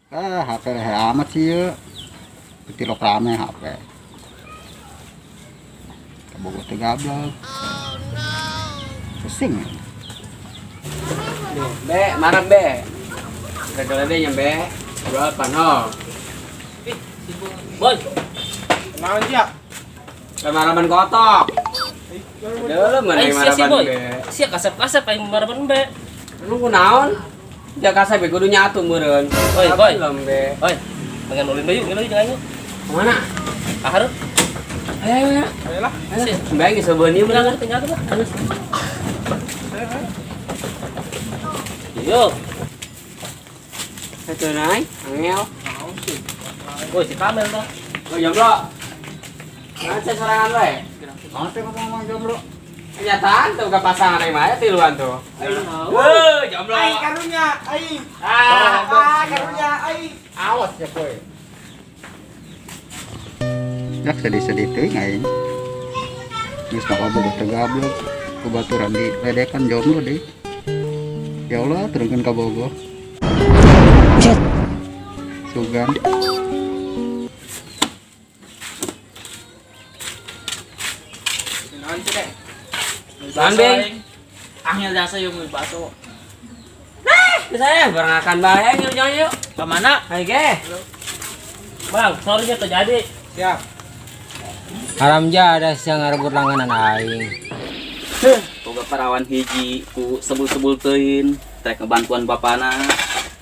Ah, HP lehe amat sih ya. Tilok rame HP. Kabogoh teh gablek. Pusing. Be, marah be. Gede nya be. Berapa no? Boy, Naon sia? Maraban kotok. Dalam mana aing sia sih maraban boy. be. Sia kasep-kasep aing maraban be. Lu kunaon? Ja kasep be kudu nyatu meureun. Oi, boy. Belum be. Oi, pengen ulin deui, ulin deui jeung aing. Kemana? Ah, hareup. Ayo ayo. Ayo. Ayolah. Sia. Be geus sebeun ieu Tinggal beunang. tinggal tuh. Yo, Satu naik, angel. boy si Kamel tah. Oh jomblo. Nah, saya sorangan we. Naon teh ngomong-ngomong jomblo? Kenyataan tuh ke pasangan aing mah tiluan tuh. Weuh, jomblo. Aing karunya, aing. Ah, Ah, karunya aing. Awas ya kowe. Ya sedih-sedih teuing aing. Geus mah kabogoh teh gablek. Ku baturan di ledekan jomblo deui. Ya Allah, turunkeun ka Bogoh. Sugan. Naon sih deh? Naon, Beng? Angel jasa yung may baso. Saya berangakan bae yuk yuk. Kemana? Ayo ge. Bang, sorry nya terjadi. Siap. Haram jadah sia ngarebut langganan aing. Boga parawan hiji ku sebul-sebul teuin, trek ngebantuan bapana.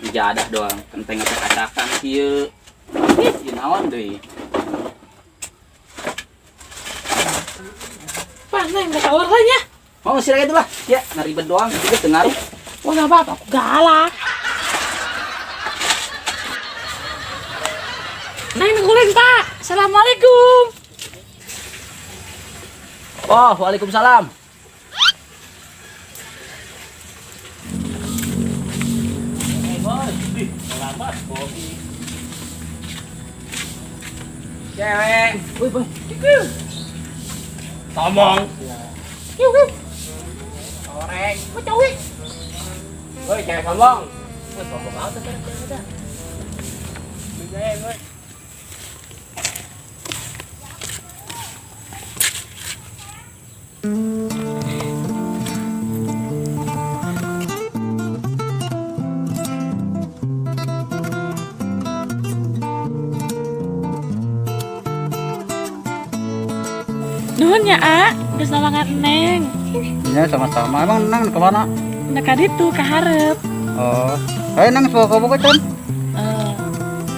Jadah doang, enteng ngacak-acakan kieu. Ih, ieu naon deui? Pak, Neng, nggak tawar lah ya. Mau sih lagi lah. Ya, ngaribet doang, juga teu ngaruh. Wah, nggak apa-apa, aku galak. Neng, nungguin, Pak. Assalamualaikum. Oh, waalaikumsalam. Hey boy, ih, lambat Bobby. Cewek. Woi, boy. Sombong. Korek. Woi, cewek sombong. Woi, sombong amat teh teh. Woi. Nuhun ya, A. Geus nolongan Neng. Ya sama-sama. Emang Neng kemana? Nek ditu ka hareup. Oh. Ayo Neng sebawa kabogoh can. Eh,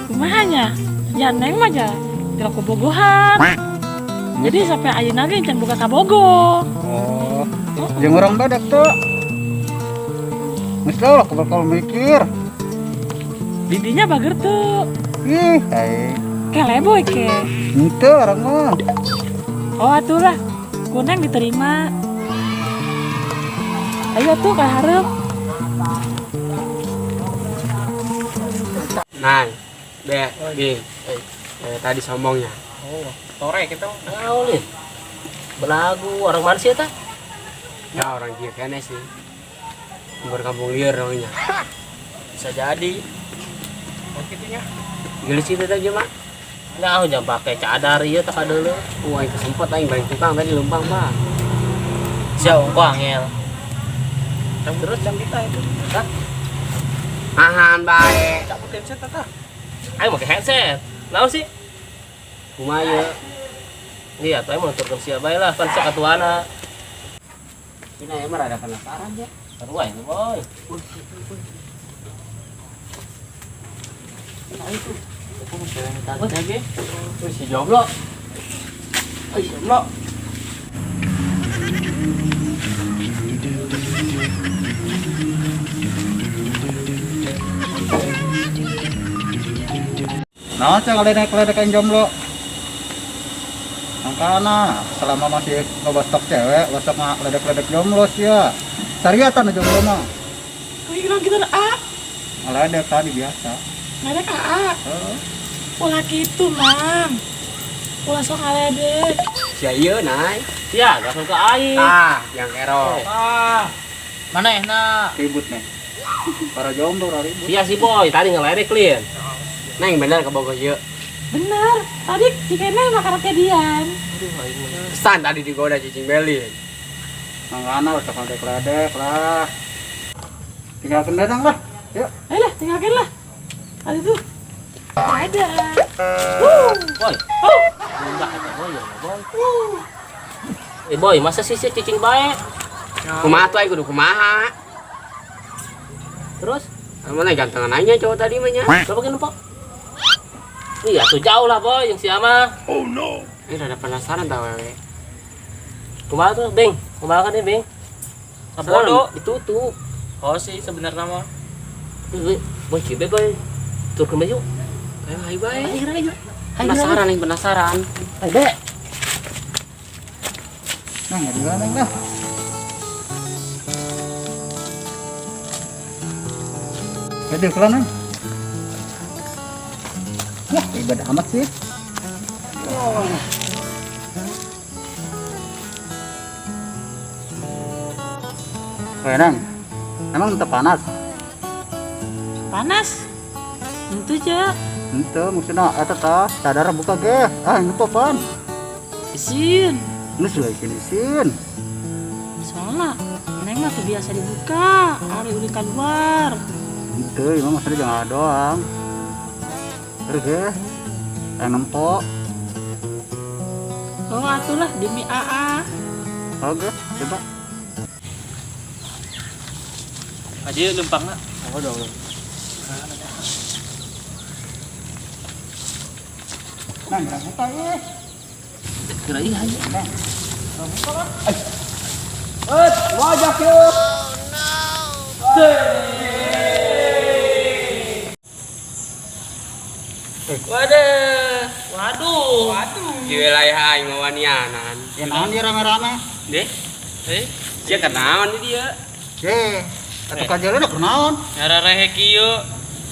kumaha nya? Ya Neng mah ja teu kabogohan. Jadi sampai ayeuna ge can boga kabogoh. Oh. Jeung urang badak tuh. Geus lah aku bakal mikir. Didinya bager tuh. Ih, aing. Kele boy ke. Henteu urang mah. Oh atuh lah. Ku Neng diterima. Ayo tuh ka hareup. Nah, be, Bing. Tadi sombongnya. Oh, torek itu. Naon nih? Belagu orang mana sih eta? Ya orang kieu kene sih. Berkampung liar orangnya. Bisa jadi. Oh, kitunya. Geus itu tadi mah. Nah, jangan pakai cadar ieu tak ada. Wah, itu sempet aing balik tukang tadi lempang, Pak. Sia ongko angel. Terus jam kita itu. Ahan bae. Cabut headset tata. Aing make headset. Naon sih? Kumaha ieu? Iya, tuh aing mau nuturkeun sia bae lah, pan sia katuana. Ini emang rada penasaran ya. Seru aing boy. Wih, si jomblo. Wih, jomblo. Naon sih ngeledek-ledek aing jomblo? Angkana, selama masih loba stok cewek, lo sok ngeledek-ledek jomblo sih ya. Sariatan jomblo mah. Kira gitu A. Ngeledek tadi biasa. Ngeledek A. Heeh. Ulah gitu, Mang. Ulah sok ngaledek. Sia ieu, Nay. Sia, langsung ke aing. Ah, yang kero. Ah. Manehna. Ribut nih. Para jomblo ora ribut. Sia si Boy tadi ngeledek lin. Neng bener kabogoh ieu. Bener, tadi cikene mah kedian. Aduh aing mah. Kesan tadi digoda cicing belin. Mangana udah ledek lah. Tinggalkan datang lah. Yuk. Ayo lah, tinggalkan lah. Tadi tuh. Ada. Boy. Enggak kata Boy ya, Boy. Eh Boy, masa sih sia cicing bae? Kumaha tuh aing kudu kumaha? Terus Mana gantengan aja cowok tadi mah nya. coba ke nempo. Iya tuh jauh lah Boy yang sia mah. Eh rada penasaran tau wewe. Kumaha tuh, Bing? Kumaha kan nih, Bing? Bodoh. Ditutup. Oh sih sebenarnya mah. Boy, Boy, cibe Boy. Turun ke yuk. Ayo ayo bae. Ayo, ayo. Penasaran yang penasaran. Ayo, Be. Nah, enggak juga neng lah. Aduh, kelan neng. Wah, ibadah amat sih. Oh. Weh, neng. Emang tetap panas? Panas. Itu aja. Ente maksudnya eta tah cadar buka ge. Ah, ini apa pan? Isin. Ini sudah isin isin. Soalnya Neng mah tuh biasa dibuka, ari udah keluar. Ente, emang maksudnya jangan doang. Terus ge, yang nempo. Oh, atulah demi AA. Oke, coba. Aja lempangna. Oh dong. Nah, nggak buka ya. Kira iya ayo. Wajah yuk. Waduh. Waduh. Waduh. Di wilayah aing mah wanianan. Ya naon dia rame-rame. Deh. Eh, Dia kenaon di dia. Ye, atuh kajalana kunaon? nyararehe kieu.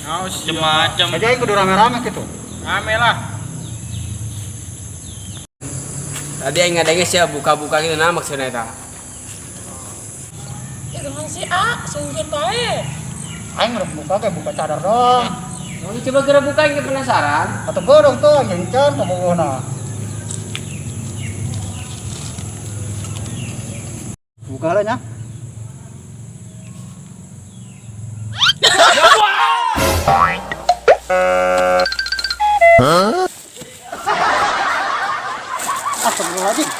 Macem-macem. Aja aing kudu rame-rame gitu. Rame lah. Tadi aing ngadenge sia buka-buka gitu nah maksudnya eta. Ya emang si A, sungguh bae. Aing udah buka kayak buka cadar doang. Mau coba geura buka aing penasaran. Atau bodong tuh aing can kabogohna. Buka lah nya. Astagfirullahaladzim.